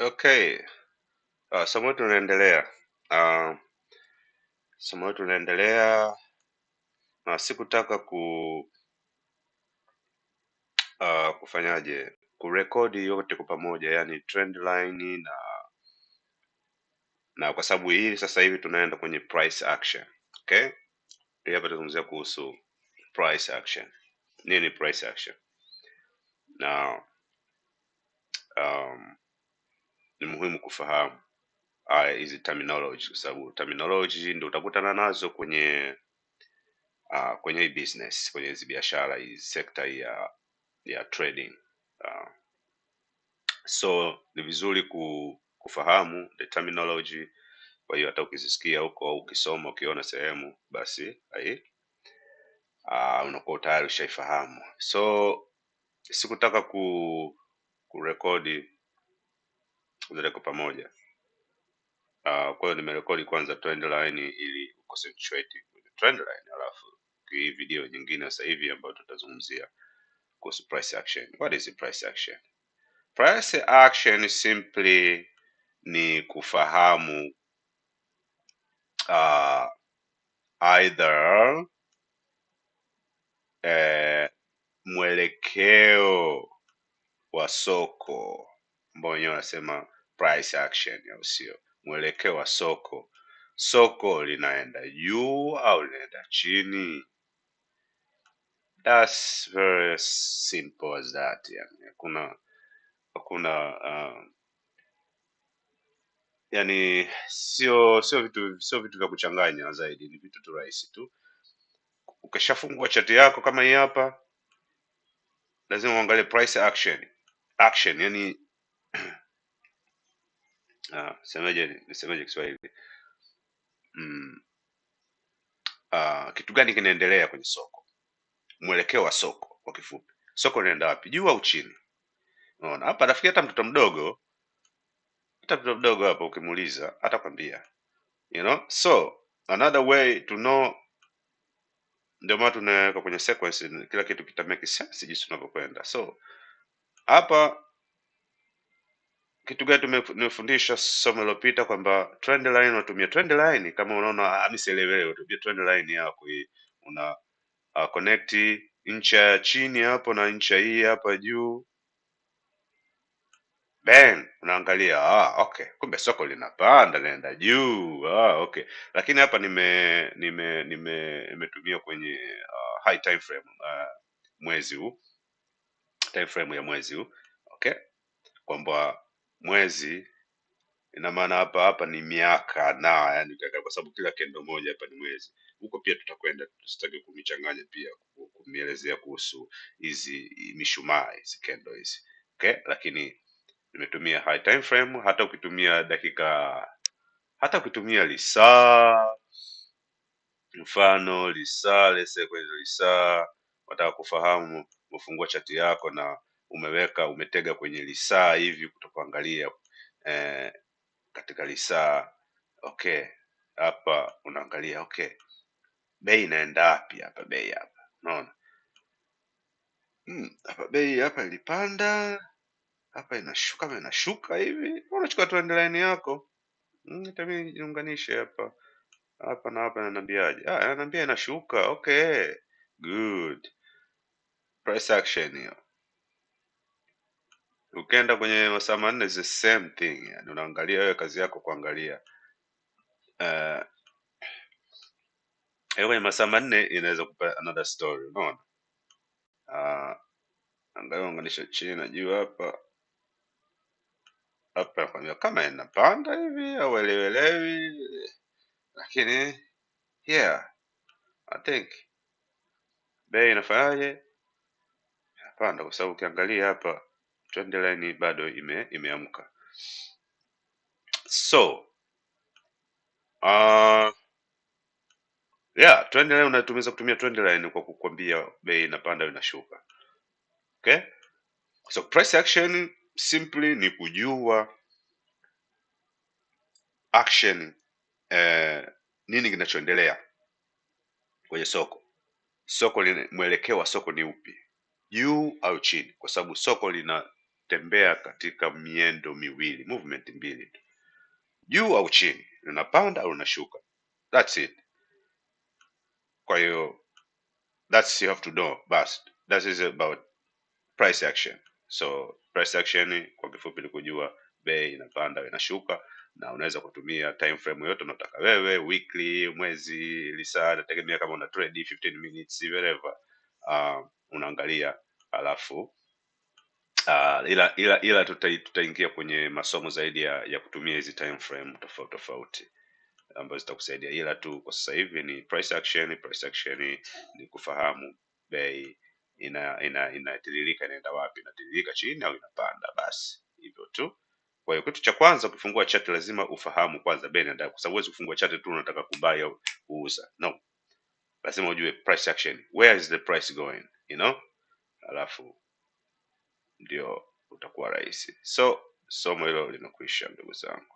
Okay, somo letu linaendelea. Somo letu linaendelea na sikutaka kufanyaje kurekodi yote kwa pamoja, yani trend line na kwa sababu hii sasa hivi tunaenda kwenye price action. Okay, hii hapa tuzungumzia kuhusu price action. Nini price action? Na ni muhimu kufahamu hizi terminology kwa sababu terminology ndio utakutana nazo kwenye kwenye hii business, kwenye hizi biashara, hii sekta hii ya trading. So ni vizuri kufahamu the terminology. Kwa hiyo hata ukizisikia huko au ukisoma ukiona sehemu basi unakuwa tayari ushaifahamu. So sikutaka kurekodi zote kwa pamoja. Kwa hiyo nimerekodi kwanza trend line ili uconcentrate kwenye trend line, alafu hii video nyingine sasa hivi ambayo tutazungumzia kuhusu price action. What is the price action? Price action simply ni kufahamu either mwelekeo wa soko ambao wenyewe wanasema price action, au sio? Mwelekeo wa soko, soko linaenda juu au linaenda chini. That's very simple as that. Yani hakuna yani sio vitu vya kuchanganya zaidi, ni vitu tu rahisi tu. Ukishafungua chati yako kama hii hapa, lazima uangalie price action yani semeje, nisemeje Kiswahili? Kitu gani kinaendelea kwenye soko, mwelekeo wa soko kwa kifupi, soko linaenda wapi, juu au chini? Unaona hapa, nafikiri hata mtoto mdogo hapa ukimuuliza atakwambia, you know. So another way to know, ndio maana tunaweka kwenye sequence, kila kitu kita make sense jinsi tunavyokwenda. So hapa kitu gani tumefundisha somo lililopita kwamba trend line, unatumia trend line kama unaona mimi sielewi, unatumia trend line yako hii, una connect ncha ya chini hapo na ncha hii hapa juu, bang, unaangalia okay, kumbe soko linapanda linaenda juu, okay. Lakini hapa nimetumia kwenye high time frame, mwezi huu, time frame ya mwezi huu, okay, kwamba mwezi ina maana hapa ni miaka na yani, kwa sababu kila candle moja hapa ni mwezi. Huko pia tutakwenda, tusitaki kumichanganya pia kumielezea kuhusu hizi mishumaa hizi candle hizi, okay, lakini nimetumia high time frame. Hata ukitumia dakika, hata ukitumia lisaa, mfano lisaa, let's say kwenye lisaa wataka kufahamu, umefungua chati yako na umeweka umetega kwenye lisaa hivi kutokuangalia katika lisaa, okay, hapa unaangalia okay, bei inaenda wapi hapa, bei hapa unaona hapa bei hapa ilipanda hapa inashuka, kama inashuka hivi, unachukua trend line yako hata mimi niunganishe hapa hapa na hapa, inaniambiaje? Inaniambia inashuka. Okay, good price action hiyo. Ukienda kwenye masaa 4 is the same thing, yani unaangalia wewe, kazi yako kuangalia kwenye masaa 4 inaweza kupa another story, unaona. Angalia unganisha chini na juu hapa hapa, nakwambia kama inapanda hivi au elewelewi, lakini yeah, I think bei inafanyaje, inapanda, kwa sababu ukiangalia hapa trend line bado imeamka. So yeah, trend line unatumia kutumia trend line kwa kukwambia bei inapanda au inashuka. Okay, so price action simply ni kujua action, nini kinachoendelea kwenye soko. Soko lina mwelekeo wa soko ni upi, juu au chini, kwa sababu soko lina inatembea katika miendo miwili, movement mbili tu, juu au chini, linapanda au linashuka. That's it. Kwa hiyo that's you have to know. Bas, that is about price action. So price action kwa kifupi ni kujua bei inapanda au inashuka, na unaweza kutumia time frame yoyote unataka wewe, weekly, mwezi, lisaa, inategemea kama una trade 15 minutes whatever. Unaangalia alafu ila tutaingia kwenye masomo zaidi ya kutumia hizi time frame tofauti tofauti ambazo zitakusaidia, ila tu kwa sasa hivi ni price action. Price action ni kufahamu bei ina ina inatiririka inaenda wapi, inatiririka chini au inapanda, basi hivyo tu. Kwa hiyo kitu cha kwanza ukifungua chati lazima ufahamu kwanza bei inaenda, kwa sababu huwezi kufungua chati tu unataka kubuy au kuuza. No, lazima ujue price action, where is the price going, you know, alafu ndio utakuwa rahisi. So somo hilo limekwisha ndugu zangu.